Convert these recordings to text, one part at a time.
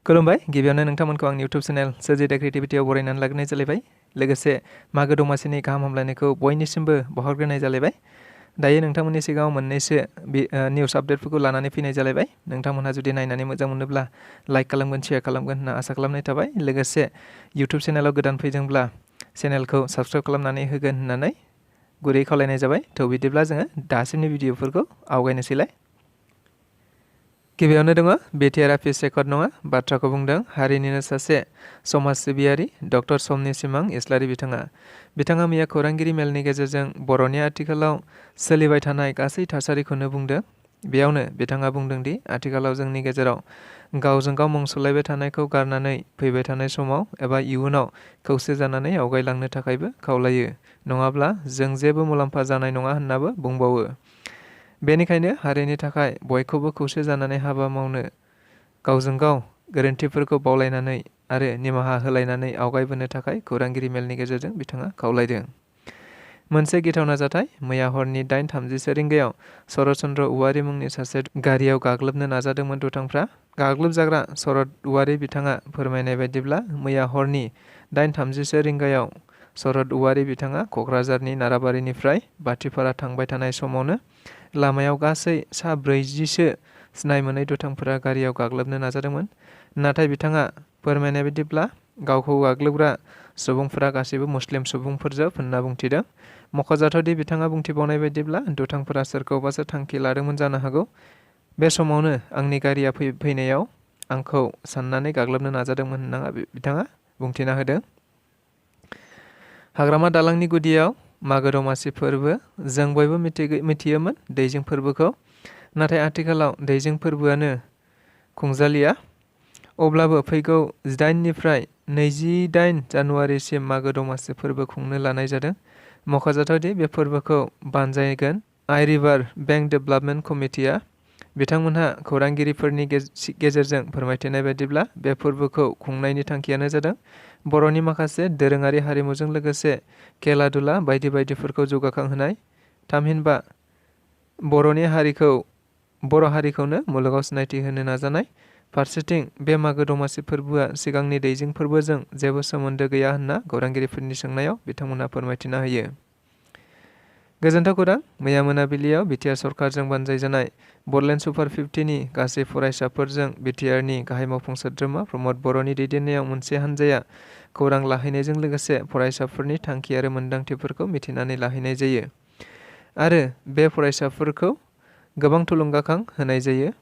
खुलुमबाय गिबियावनो नोंथांमोनखौ आंनि इउट्युब चेनेल सोरजिदा क्रिएटिभिटियाव बरायनानै लाग्रोनाय जालायबाय लोगोसे मागो दमासिनि गाहाम हामलायनायखौ बयनिसिमबो बावहरग्रोनाय जालायबाय दायो नोंथांमोननि सिगाङाव मोननैसो निउस आपडेटफोरखौ लानानै फैनाय जालायबाय नोंथांमोनहा जुदि नायनानै मोजां मोनोब्ला लाइक खालामगोन शेयार खालामगोन होनना आसा खालामनाय थाबाय लोगोसे इउट्युब चेनेलाव गोदान फैदोंब्ला चेनेलखौ साबस्क्राइब खालामनानै होगोन होननानै गुरै खावलायनाय जाबाय थ' बिदिब्ला जोङो दासिमनि भिडिअफोरखौ आवगायनोसैलाय गिबियावनो दङ BTR फिस रेकर्ड नङा बाथ्राखौ बुंदों हारिनिनो सासे समाज सिबियारि डक्टर समनि सिमां इस्लारि बिथाङा मैया खौरांगिरि मेलनि गेजेरजों बर'नि आथिखालाव सोलिबाय थानाय गासै थासारिखौनो बुंदों बेयावनो बिथाङा बुंदों दि आथिखालाव जोंनि गेजेराव गावजों गाव मुं सुलायबाय थानायखौ गारनानै फैबाय थानाय समाव एबा इयुनाव खौसे जानानै आवगायलांनो थाखायबो खावलायो नङाब्ला जों जेबो मुलाम्फा जानाय नङा होननाबो बुंबावो बेनिखायनो हारिनि थाखाय बयखौबो खौसे जानानै हाबा मावनो गावजों गाव गोरोन्थिफोरखौ बावलायनानै आरो निमाहा होलायनानै आवगायबोनो थाखाय खौरांगिरि मेलनि गेजेरजों बिथाङा खावलायदों मोनसे गिथावना जाथाय मैया हरनि 8:30 रिंगायाव शरद औवारी मुंनि सासे गारियाव गाग्लोबनो नाजादोंमोन दुथांफ्रा गाग्लोबजाग्रा शरद औवारी बिथाङा फोरमायनाय बायदिब्ला मैया हरनि 8:30 रिंगायाव शरद औवारी बिथाङा क'क्राझारनि नाराबारिनिफ्राय बाथिपारा थांबाय थानाय समावनो लामायाव गासै 40 सिनाय मोनै दुथांफोरा गारियाव गाग्लोबनो नाजादोंमोन नाथाय बिथाङा फोरमायनाय बायदिब्ला गावखौ गाग्लोबग्रा सुबुंफोरा गासैबो मुस्लिम सुबुंफोरजोब होनना बुंथिदों मख'जाथावदि बिथाङा बुंथिबावनाय बायदिब्ला दुथांफोरा सोरखौबासो थांखि लादोंमोन जानो हागौ बे समावनो आंनि गारिया फैनायाव आंखौ साननानै गाग्लोबनो नाजादोंमोन होनना बिथाङा बुंथिना होदों हाग्रामा दालांनि गुदियाव मागो दमासि फोरबो जों बयबो मिथियोमोन दैजिं फोरबोखौ नाथाय आथिखालाव दैजिं फोरबोआनो खुंजालिया अब्लाबो फैगौ 18 निफ्राय 28 जानुवारिसिम मागो दमासि फोरबो खुंनो लानाय जादों मख'जाथावदि बे फोरबोखौ बानजायगोन आइ रिभार बेंक डेभेलपमेन्ट कमिटिया बिथांमोनहा खौरांगिरिफोरनि गेजेरजों फोरमायथिनाय बायदिब्ला बे फोरबोखौ खुंनायनि थांखियानो जादों बर'नि माखासे दोरोङारि हारिमुजों लोगोसे खेला दुला बायदिफोरखौ जौगाखांहोनाय थामहिनबा बर' हारिखौनो मुलुगाव सिनायथि होनो नाजानाय फारसेथिं बे मागो दमासि फोरबोआ सिगांनि दैजिं फोरबोजों जेबो सोमोन्दो गैया होनना खौरांगिरिफोरनि सोंनायाव बिथांमोनहा फोरमायथिना होयो गोजोनथाव खौरां मैया मोनाबिलियाव BTR सरकारजों बानजायजानाय बडलेण्ड सुपार 50नि गासै फरायसाफोरजों BTRनि गाहाय मावफुं सोद्रोमा प्रमद बर'नि दैदेननायाव मोनसे हानजाया खौरां लाहैनायजों लोगोसे फरायसाफोरनि थांखि आरो मोन्दांथिफोरखौ मिथिनानै लाहैनाय जायो आरो बे फरायसाफोरखौ गोबां थुलुंगाखां होनाय जायो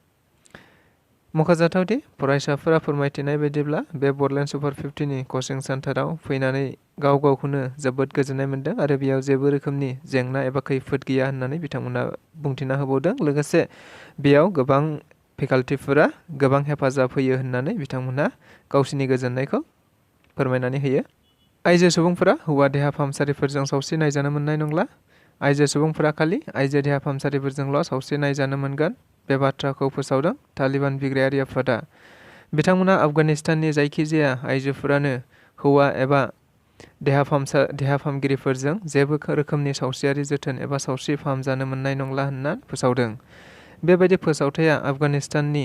मख'जाथावदि फरायसाफोरा फोरमायथिनाय बायदिब्ला बे बडलेण्ड सुपार 50नि कचिं सेन्टाराव फैनानै गावखौनो जोबोद गोजोननाय मोन्दों आरो बेयाव जेबो रोखोमनि जेंना एबा खैफोद गैया होननानै बिथांमोना बुंथिना होबावदों लोगोसे बेयाव गोबां फेकाल्टिफोरा गोबां हेफाजाब होयो होननानै बिथांमोनहा गावसिनि गोजोननायखौ फोरमायनानै होयो आइजो सुबुंफोरा हौवा देहा फाहामसालिफोरजों सावस्रि नायजानो मोननाय नंला आइजो सुबुंफोरा खालि आइजो देहा फाहामसालिफोरजोंल' सावस्रि नायजानो मोनगोन बे बाथ्राखौ फोसावदों तालिबान बिग्रायारि आफादा बिथांमोना आफगानिस्ताननि जायखिजाया आइजोफोरानो हौवा एबा देहा फाहामगिरिफोरजों जेबो रोखोमनि सावस्रियारि जोथोन एबा सावस्रि फाहामजानो मोननाय नंला होनना फोसावदों बेबायदि फोसावथाया आफगानिस्ताननि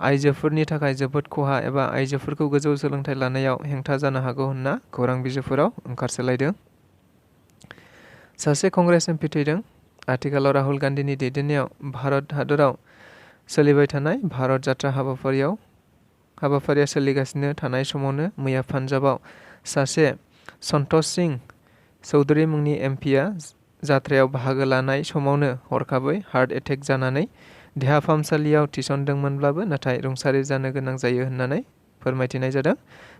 आइजोफोरनि थाखाय जोबोद खहा एबा आइजोफोरखौ गोजौ सोलोंथाइ लानायाव हेंथा जानो हागौ होनना खौरां बिजोंफोराव ओंखारसोलायदों सासे कंग्रेस एमपि थैदों आथिखालाव राहुल गान्धीनि दैदेननायाव भारत हादराव सोलिबाय थानाय भारत जात्रा हाबाफारिया सोलिगासिनो थानाय समावनो मैया पान्जाबाव सासे सन्तोष सिंह चौधरी मुंनि एमपिआ जात्रायाव बाहागो लानाय समावनो हरखाबै हार्ट एटेक जानानै देहा फाहामसालियाव थिसनदोंमोनब्लाबो नाथाय रुंसारि जानो गोनां जायो होननानै फोरमायथिनाय जादों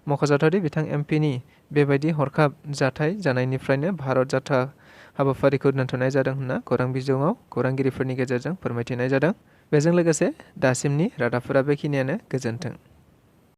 मख'जाथावदि बिथां एमपिनि बेबायदि हरखाब जाथाय जानायनिफ्रायनो भारत जात्रा हाबाफारिखौ दोनथ'नाय जादों होनना खौरां बिजोङाव खौरांगिरिफोरनि गेजेरजों फोरमायथिनाय जादों बेजों लोगोसे दासिमनि रादाबफोरा बेखिनियानो गोजोन्थों।